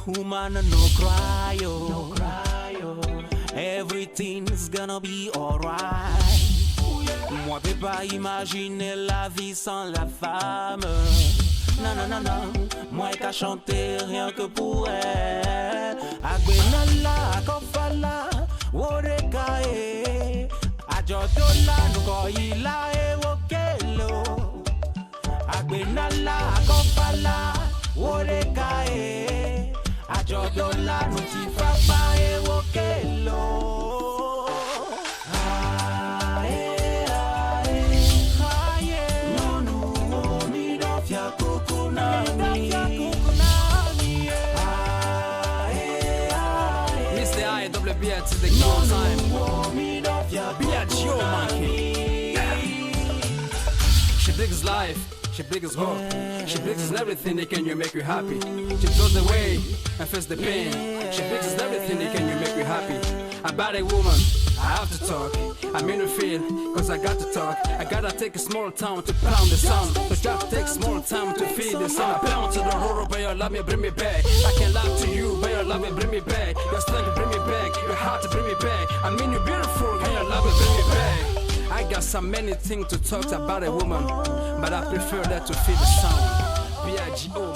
Woman, no cry, oh. No cry, oh. Everything's gonna be alright. Moi, peux pas imaginer la vie sans la femme. Non, non, non, non. Moi, qu'à chanter rien que pour elle. Agbenala, akofala, woreka, eh. Ajodola, nukoila, eh, wokelo. Agbenala, akofala, woreka, eh. Ajodola, nutifafa, eh, wokelo. Ah, eh, ah, eh. Ah, yeah. Nyɔnu mi ɖo fiakuku na mi. Ah, eh, ah, eh. Mr. I double B to the kill time. Nyɔnu mi ɖo fiakuku B.I.G.O. na monkey. mi. She brings life, she brings hope, she brings everything that can you make you happy. She throws away and face the pain. She brings everything that can you make you happy. About a woman, I have to talk. I'm in the field, 'cause I got to talk. I gotta take a small town to pound the sound. But gotta take small time to feed the sound. I bound to the horror, but your love me bring me back. I can lie to you, but your love me bring me back. Your strength bring me back. Your heart bring me back. I mean you're beautiful, can your love me bring me back? I got so many things to talk about a woman, but I prefer that to feel the sound. B.I.G.O.